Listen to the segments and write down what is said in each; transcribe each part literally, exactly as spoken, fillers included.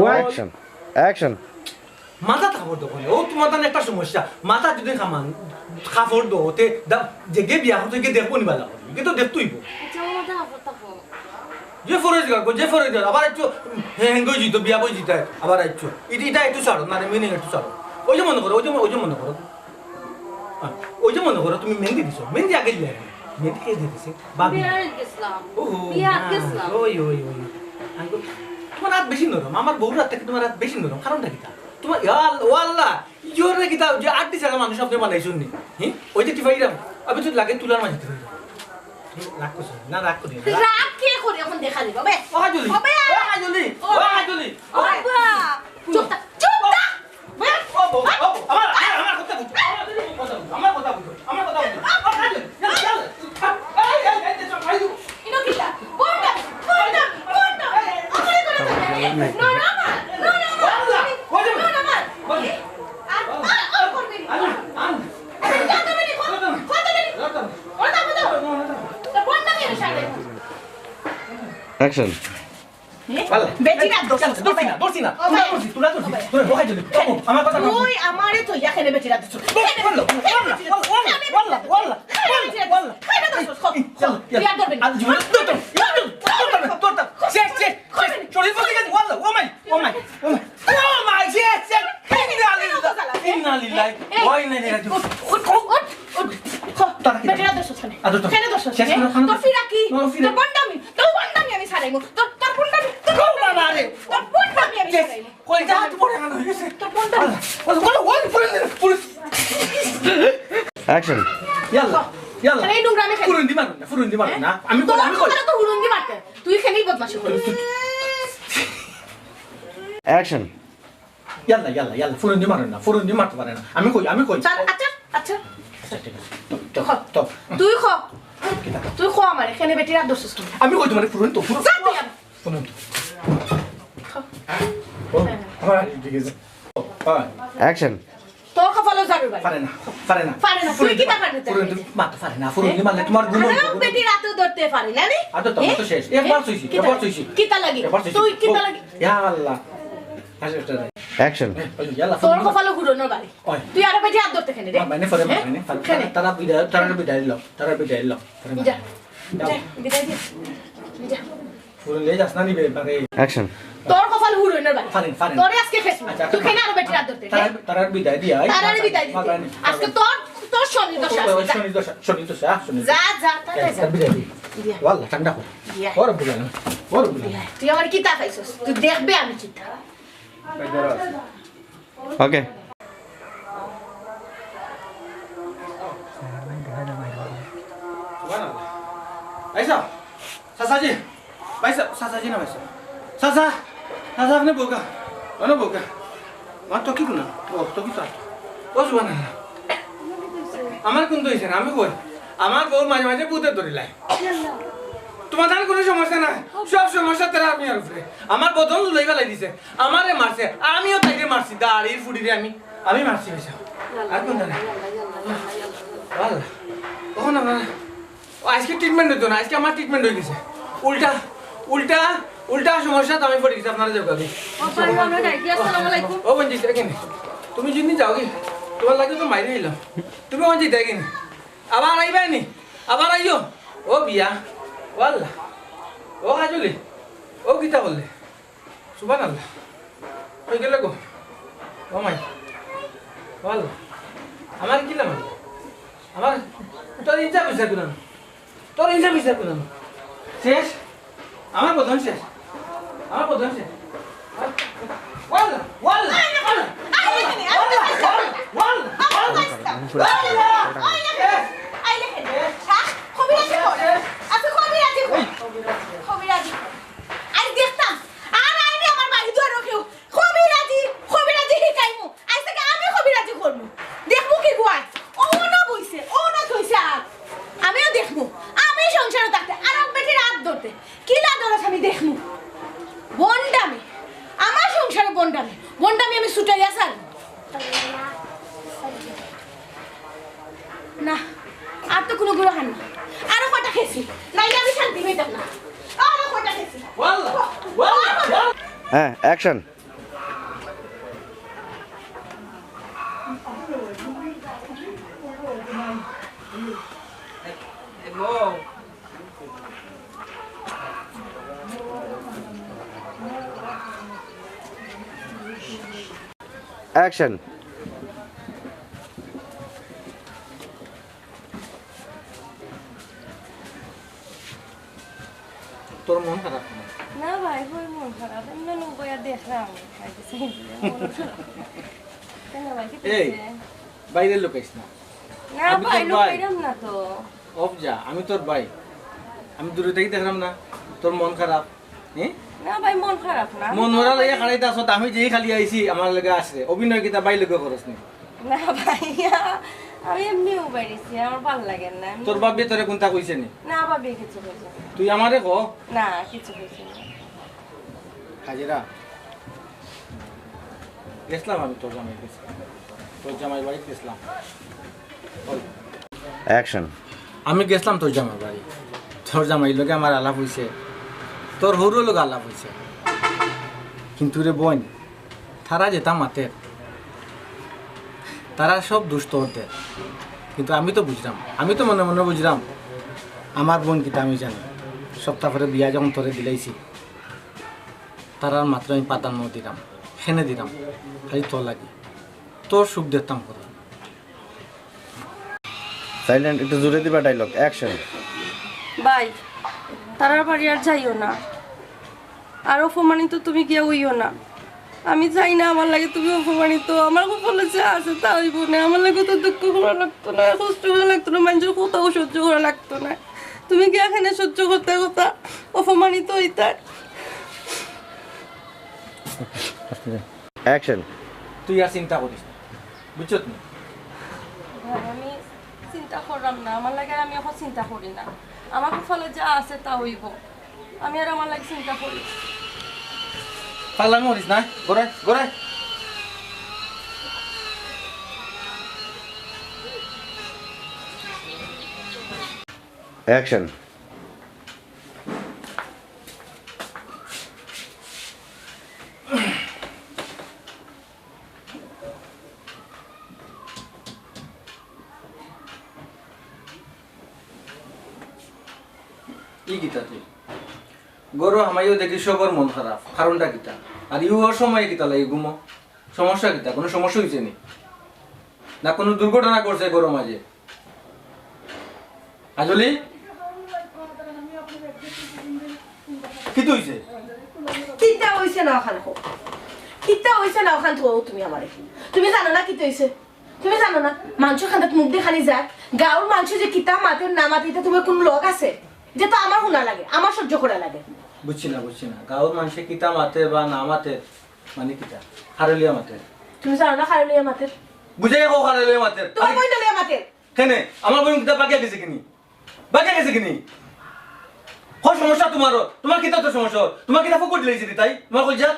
Action. Action. মাথাত কাপড় দেও কেনে? ও তুমার তান একটা সমস্যা। মাথাত যদি কামান, কাপড় দেও, তে দা-, যেগে বিয়া করতো, এগে দেখবো নি বালা করি। এগে তো দেখতে অইবো। আচ্ছা, ও মাথাত কাপড় থাকো। যে ফরজ গাল, যে ফরজ গাল, আবার একটু হে-, হেঙ্গই জিতো, বিয়া বই জিতায়, আবার একটু। ইটা, ইটা একটু ছাড়ো, না রে, meaning একটু ছাড়ো। ওই যে মনে করো, ওই যে, ওই যে মনে করো। আহ, ওই যে মনে করো, তুমি মেহেন্দি দিছো, মেহেন্দি আগে দিলে না। মেহেন্দি কে দিয়ে দিছে? ভাবি। বিয়াত গেছিলাম। ওহো, বিয়াত না, গেছিলাম। ওই, ওই, ওই। আমি কই, তুমার আত বেশি নরম, আমার বউর আত থাকি তুমার আত বেশি নরম, কারণটা কিতা? তুমার, ইয়া আল-, ও আল্লাহ, ইয়োর রে কিতা, যে আত দিছে না মানুষ আপনে বানাইছইন নি? হি? ওই যে টিফাইরাম, আমি তো লাগে তুলার মাঝে টিফাইরাম। রাগ করছো না? রাগ করি না। রাগ কে করে এখন দেখা দিবা, বে? ও হাজুলি, হবে আর? ও হাজুলি, ও। ও হাজুলি, ও। ও বাবা, চুপ থাক, চুপ থাক। ও, ও, ও, আমার, আমার, আমার কথা বুঝো, আমার কথা বুঝো, আমার কথা বুঝো, আমার কথা বুঝো। ও হাজুলি, চল, চল। এই, এই, এই, এই, চল, এই, এই। ইনো কিতা? বন্ধ, বন্ধ, বন্ধ। আমারে করে না। না, না, না। না, না, না। বন্ধ, বন্ধ। না, না, না। বন্ধ। আর, আর, আর করবি না। আন, আন। আরে, যা তো বেরি, কত, কত বেরি? কত, কত? বন্ধ কেন সাথে? Action. হ্যাঁ? ভালো। বেটির আত ধরছস, ধরছি না, ধরছি না। ও ভাই। তুলা ধরছি, তুলা ধরছি। ও ভাই। তুই ওখানে চলে। ও, আমার কথা না। তুই আমারে তো ইয়া কেনে বেটির আত ধরছস। বল, বল, বল, বল, বল, বল, বল। কেনে বেটির আত ধরছস? কেনে ধরছস? কও। এই, চল, চল। বিয়া করবি না। আজ জীবনে তোর, তোর, তোর, তোর, তোর, তোর। শেষ, শেষ, শেষ। শরীর বলতে গেছে, ওয়াল্লাহ, ও মাই, ও মাই, ও মাই, ও মাই, শেষ, শেষ। ইন্না লিল্লাহ, ইন্না লিল্লাহ। ওই না, না, উঠ, উঠ, উঠ, উঠ। হ, তারা কি বেটির আত ধরছস কেনে? আদর তো। কেনে ধরছস? শেষ করে খান। তোর ফিরা কি? তোর ফিরা। তোর বন্ডামি, তোর বন্ডামি আমি ছাড়াইমু। তোর, তোর বন্ডামি, তোর ও বাবা রে। তোর বন্ডামি আমি শেষ। ছাড়াইমু। কই যা, তুই পরে খান হয়ে গেছে। তোর বন্ডামি। আল্লাহ, আল্লাহ, বলো, বল, পুলিশ, পুলিশ। Action. ইয়াল্লা, ইয়াল্লা। এই নোংরামি কেনে? ফুরুন্দি মারো না, ফুরুন্দি মারো না। আমি কই, আমি কই। তোর তো হুরুন্দি মারতে। তুই কেনে বদমাশি করস? Action. ইয়াল্লা, ইয়াল্লা, ইয়াল্লা, ফুরুন্দি মারো না, ফুরুন্দি মারতে পারে না। আমি কই, আমি কই। চল, আচ্ছা, আচ্ছা। আচ্ছা, ঠিক আছে। তো, তো, খ। তো। তুই খ। কিতা? তুই খ আমারে, কেনে বেটির আত ধরছস কেনে? আমি কই তুমারে ফুরুন্দি তো, ফুরুন্দি। যা তুই আমার। ফুরুন্দি। খ। ও, আমার হাড়ি ঠিক আছে। ও, হ্যাঁ। Action. তোর কপালো ঝাড়ুর বাড়ি। পারে না, পারে না। পারে না, তুই ফুরুন্দি কিতা পারে না? ফুরুন্দি মারতে পারে না, ফুরুন্দি মারলে তুমার গুণ আরে, অইবো। বেটির আতও ধরতে পারে না রে। আ, তো, তো, এ? তো শেষ। একবার এ? ছইছি, কিতা? একবার ছইছি। কিতা লাগি? একবার ছইছি। তুই কিতা লাগি? ইয়া আল্লাহ। Action. এ, ওই, ইয়াল্লা, তোর ফুরুন্দি মার। কপালো হুরুন্দির বাড়ি। ওই। তুই আরো বেটির আত ধরতে কেনে রে? মা, মানে, পরে, এ? মানে, তারা, কেনে? তারা বিদায়, তারা বিদায় দিল, তারা বিদায় দিল, তারা বিদায় দিল। যা। যাও। যা, বিদায় দে। যা। ফুরুন্দি যাস না নিবে, পারে। Action. তোর কপাল হুরুন্দির বাড়ি। পারেন, পারেন। তোরে আজকে খেস। আচ্ছা, তুই কেনে আরো বেটির আত ধরতে? তারা, তারা বিদায় দিয়া, এই, তারা বিদায় দিতে। পারেন। আজকে তোর, তোর শনি দশা আছে, যা। শনি দশা, শনি দশা, শনি দশা। যা, যা, তাড়াতাড়ি যা। তারা বিদায় দি। দিয়া। ওয়াল্লাহ, ঠান্ডা কর। দিয়া। ওর বুঝা না, ওর বুঝা না। দিয়া। তুই আমার কিতা খাইছস? তুই দেখবে আমি কিতা। Okay. আইসা, চাচাজি, ভাইসা, চাচাজি না ভাইসা। চাচা, চাচা, আপনে বউকা, অনো বউকা। আমার তো কি গুণা? ও, তো কি চাই? ও, সুবহানাল্লাহ। আমার কুন তো হইছে না, আমি কই? আমার বউর মাঝে মাঝে ভূতে ধরিলায়। তুমার তার কুনু সমস্যা নাই, সব সমস্যা তারা আমি আর উপরে। আমার বদন লই ফালাই দিছে, আমারে মারছে, আমিও তাইরে মারছি, দাড়ির ফুড়িরে আমি, আমি মারছি বেশা। আর কুন জানে? আল্লাহ, তখন আমরা, ও আজকে treatment হইতো না, আজকে আমার treatment হয়ে গেছে। উল্টা, উল্টা, উল্টা সমস্যা তো আমি পড়ে গেছি, আপনারা যাও আগে। ও, ভাই, আমরা যাই কি? আসসালামু আলাইকুম। ও বঞ্জি, দেখেন, তুমি যদি যাও কি, তুমার লাগে তো মাইরে দিলাম। তুমি বঞ্জি দেখেন, আবার আইবায় নি? আবার আইও। ও বিয়া, ও আল্লাহ, ও কাজলি, ও কিতা করলে? সুবহানাল্লাহ। কই গেলে গো? ও মাই, ও আল্লাহ, আমার কিলা মারলে? আমার, তোর ইনসাফ বিচার করলাম, তোর ইনসাফ বিচার করলাম। শেষ। আমার বদন শেষ। আমার বদন শেষ। ওয়াল্লা, ওয়াল্লা, ওয়াল্লা, ওয়াল্লা, ওয়াল্লা, ওয়াল্লা, ওয়াল্লা। শেষ। শেষ। শেষ। আজ দেখতাম। আর আইনি আমার বাড়ি দুয়ারো কেউ। কবিরাজি, কবিরাজি হিকাইমু। আইজ থাকি আমি কবিরাজি করমু। দেখমু কি গুয়ায়। ও না বইছে, ও না থইছে আর। আমিও দেখমু। আমি সংসারো থাকতে আর এক বেটির আত ধরতে। কিলা ধরস আমি দেখমু। বন্ডামি। আমার সংসারো বন্ডামি। বন্ডামি আমি ছুটাইয়া ছাড়মু। না, আর তো কুনু গুরু হান না। আরো কয়টা খেছি। নাইলে আমি শান্তি পাইতাম না। আরো কয়টা খেছি। ওয়াল্লা, ওয়াল্লা, ওয়াল্লা। হ্যাঁ, action. অ্যাকশন। তোর মন খারাপ কেন? না ভাই, কই মন খারাপ? এমনে নৌকায় দেখলাম, খাইতে চাই বলে মন খারাপ। কেন ভাই, কি এই, হইছে? বাইরে লুকাইস না। না আমি ভাই, তোর ভাই। লুকাইলাম না তো। অফ যা, আমি তোর ভাই। আমি দূরে থাকি দেখলাম না তোর মন খারাপ। হ্যাঁ? না ভাই, মন খারাপ না। মন মরা লইয়া খাড়াইতে আসো, আমি যেই খালি আইছি, আমার লগে আসরে। অভিনয় কিতা ভাই লগে করস নি? না ভাইয়া, আমি এমনিও বাইরেছি, আমার ভালো লাগে না। এমনি তোর ভাবি তোরে কোনটা কইছে নি? না ভাবি, কিছু কইছে না। তুই আমারে ক। না, কিছু কইছে না। হাজেরা, গেছলাম আমি তোর জামাই গেছি, তোর জামাই বাড়িত গেছলাম। অ্যাকশন। আমি গেছলাম তোর জামাই বাড়ি, তোর জামাইর লগে আমার আলাপ হইছে, তোর হউরর লগে আলাপ হইছে, কিন্তু রে বোন, তারা যেতা মাতের, তারা সব দুষ তোর দের। কিন্তু আমি তো বুঝলাম, আমি তো মনে মনে বুঝলাম, আমার বোন কিতা আমি জানি। সপ্তাহ পরে বিয়া যখন তোরে দিলাইছি, তারার মাত্র আমি প্রাধান্য দিলাম, হেনে দিলাম, খালি তোর লাগি, তোর সুখ দেখতাম করে। সাইলেন্ট, একটু জোরে দিবা ডায়লগ, অ্যাকশন। ভাই, তারার বাড়ি আর যাইও না, আর অপমানিত তুমি গিয়া হইও না। আমি চাই না আমার লাগি তুমি অপমানিত। আমার কপালে যে আছে তা হইব না। আমার লাগি তো দুঃখ করা লাগতো না, কষ্ট করা লাগতো না, মানুষের কথাও সহ্য করা লাগতো না। তুমি কি এখানে সহ্য করতে কথা অপমানিত হইতে? অ্যাকশন। তুই আর চিন্তা করিস না, বুঝছত নি? ভাই, আমি চিন্তা করলাম না, আমার লাগি আমি এখন চিন্তা করি না। আমার কপালে যা আছে তা হইব। আমি আর আমার লাগি চিন্তা করি। পাগলামি করিস না, ঘরে, ঘরে। অ্যাকশন। ই কিতা তুই? ঘরো হামাইও দেখি সবর মন খারাপ, কারণটা কিতা? আর ইউ অসময়ে কিতা লাগি ঘুমো? সমস্যা কিতা? কোনো সমস্যা হইছে নি? না কোনো দুর্ঘটনা করছে ঘরর মাঝে? আজলি? কিতা হইছে? কিতা হইছে না অখান কও? কিতা হইছে না অখান কও তুমি আমারে? তুমি জানো না কিতা হইছে? তুমি জানো না? মানষর কান্দাত মুখ দেখানি যায়। গাঁওর মানষে যে কিতা মাতের না মাতের, ইটা তোমার কোনো লগ আছে? ইটা তো আমার হুনা লাগে, আমার সহ্য করা লাগে। বুঝছি না, বুঝছি না। গাঁওর মানষে কিতা মাতের বা না মাতের, মানে কিতা? খারলিয়া মাতের। তুমি জানো না খারলিয়া মাতের? বুঝাইয়া কও খারলিয়া মাতের। তোমার বইন লইয়া মাতের। কেনে? আমার বইন কিতা বাগিয়া গেছে কিনি? বাগিয়া গেছে কিনি? কও সমস্যা তোমার? তোমার কিতা তো সমস্যা? তোমার কিতা ফুকুর দিলাইছে নি তাই? তোমার কইজা?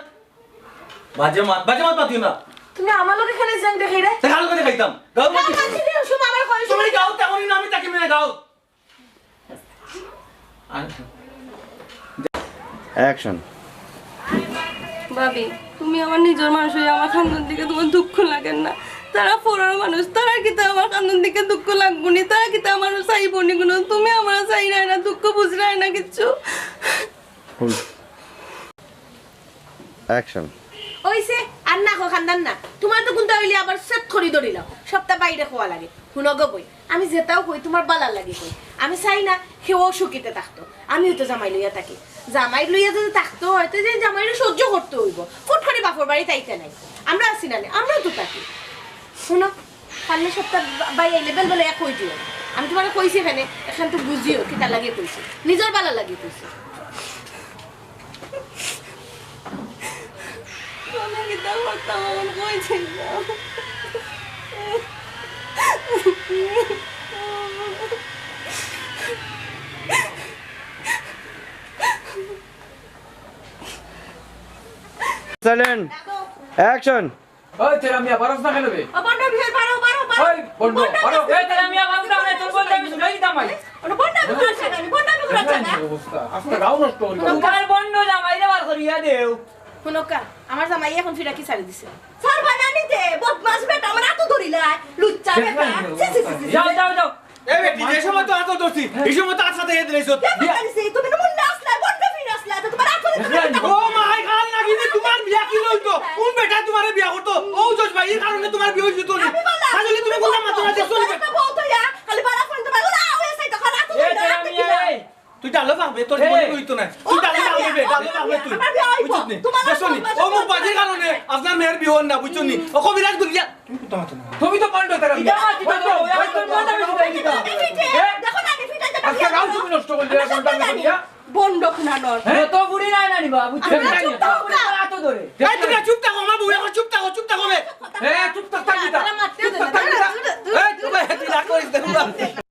বাজে মাত, বাজে মাত মাতিও না। তুমি আমার লগে কেনে জেং দেখাইরায়? তে কার লগে দেখাইতাম? গাঁওর মাঝে। গাঁওর মাঝে দিয়ে ওসব আবার কইছো। তুমি গাঁওত থাকো নি না, আমি থাকি না গাঁওত। আর অ্যাকশন। ভাবি, তুমি আমার নিজর মানুষ অইয়া আমার কান্দন দেখি তোমার দুঃখ লাগের না? তারা পরর মানুষ, তারা কিতা আমার কান্দন দেখি দুঃখ লাগবো নি? তারা কিতা আমারে চাইবো নি কোনো? তুমি আমারে চাইরায় না, দুঃখ বুঝরায় না কিচ্ছু। অ্যাকশন। অইছে, আর না কও কান্দার না। তোমার তো কুন্তা অইলে আবার সেট করি ধরিলাও। সবটা বাইরে কওয়া লাগে। হুনো গো বইন, আমি যেতাও কই তোমার বালার লাগি কই। আমি চাই না কেউ অসুখিতে থাকতো। আমিও তো জামাই লইয়া থাকি। জামাই লইয়া যদি থাকতো হয়, তে যে জামাইরে সহ্য করতে অইবো। ফুট করি বাপর বাড়িত আইতে নাই। আমরা আছি না নি? আমরাও তো থাকি। হুনো, পারলে সবটা বা-, বাই আইলে বেলবেলাইয়া কই দিও। আমি তোমারে কইছি কেনে, অখন তো বুঝিও কিতার লাগি কইছি। নিজর বালার লাগি কইছি। আমি কিতা করতাম, আমার কই যাইতাম? সাইলেন্ট। অ্যাকশন। ওই, তেরা মিয়া, পারস না কেনে বে? ও, বন্ড বিহার, পারো, পারো, পারো। ওই, বন্ড, বন্ড, পারো। পারো। এই, তেরা মিয়া, পারস না কেনে? তোর বলতে আমি শুনাই দিতাম, ভাই। ওটা বন্ড বিহার আছে, জানি, বন্ড বিহার আছে, না? অবস্থা। আজকে গাও নষ্ট করি দিলাম। তোমার বন্ড জামাইরে বার করিয়া দেও। হুনকা, আমার জামাই এখন ফিরাকি ছাড়ি দিছে। স্যার, বানানিতে, বদমাস বেটা, আমার আতো ধরিলায়, লুচ্চা বেটা। ছি, ছি, ছি, ছি, ছি। যাও, যাও, যাও। এ বেটি, যে সময় তো আতো ধরছি, এই সময় তো আতো সাথে এ দিলাইছো। কে মারিছে? তুমি তো মুন্ডা আসলা, বন্ড ফির আসলা, তো তোমার আতো ধরে ও মাই, কাল নাগিনি তোমার বিয়া কি লইতো? কোন বেটা তোমারে বিয়া করতো? ও বুঝছস ভাই, এর কারণে তোমার বিয়া অইছে তো না। আমি বললাম, খালি তুমি বললাম মাত্র না, দেখছো না? একটা বউ তো ইয়া, খালি বালা ফোন তো ভাই, বলে, আ, ওই সাইড তো খারাপ, তুমি এই, না, এই, দেখি না। এই, তুই ডালো পারবে, তোর জীবনে হ্যাঁ। অইতো না। তুই ডালো পারবে, ডালো পারবে তুই। আমার বিয়া অইবো। বুঝছস নি? তোমার দেখছো নি? ও মুখ বাজির কারণে আপনার মেয়ের বিয়া অর না, বুঝছো নি? ও কবিরাজ গুলিয়া। তুমি তো পান্ডো তারা। এটা আমার, এটা আমার, এটা আমার, এটা আমার, এটা আমার, এটা আমার। দেখো না, আমি ফিটা যেটা আজকে রাও তুমি নষ্ট করে দিলে, আমার কোনটা আমি জানি। করিয়া? বন্ড খুনানোর। হ্যাঁ? তো বুড়ি নাই না নি বাবা, বুঝছো? আচ্ছা, না? চুপ থাকো, না। হাতও ধরে। এই, তোমরা চুপ থাকো, আমার বউ এখন চুপ থাকো, চুপ থাকো বে। হ্যাঁ, চুপ থাক, থাক, কিতা? তারা মারতে চুপ থাক, দেবে থাক, না। কিতা? এই, তোমরা হেঁটে না করিস, দেখো।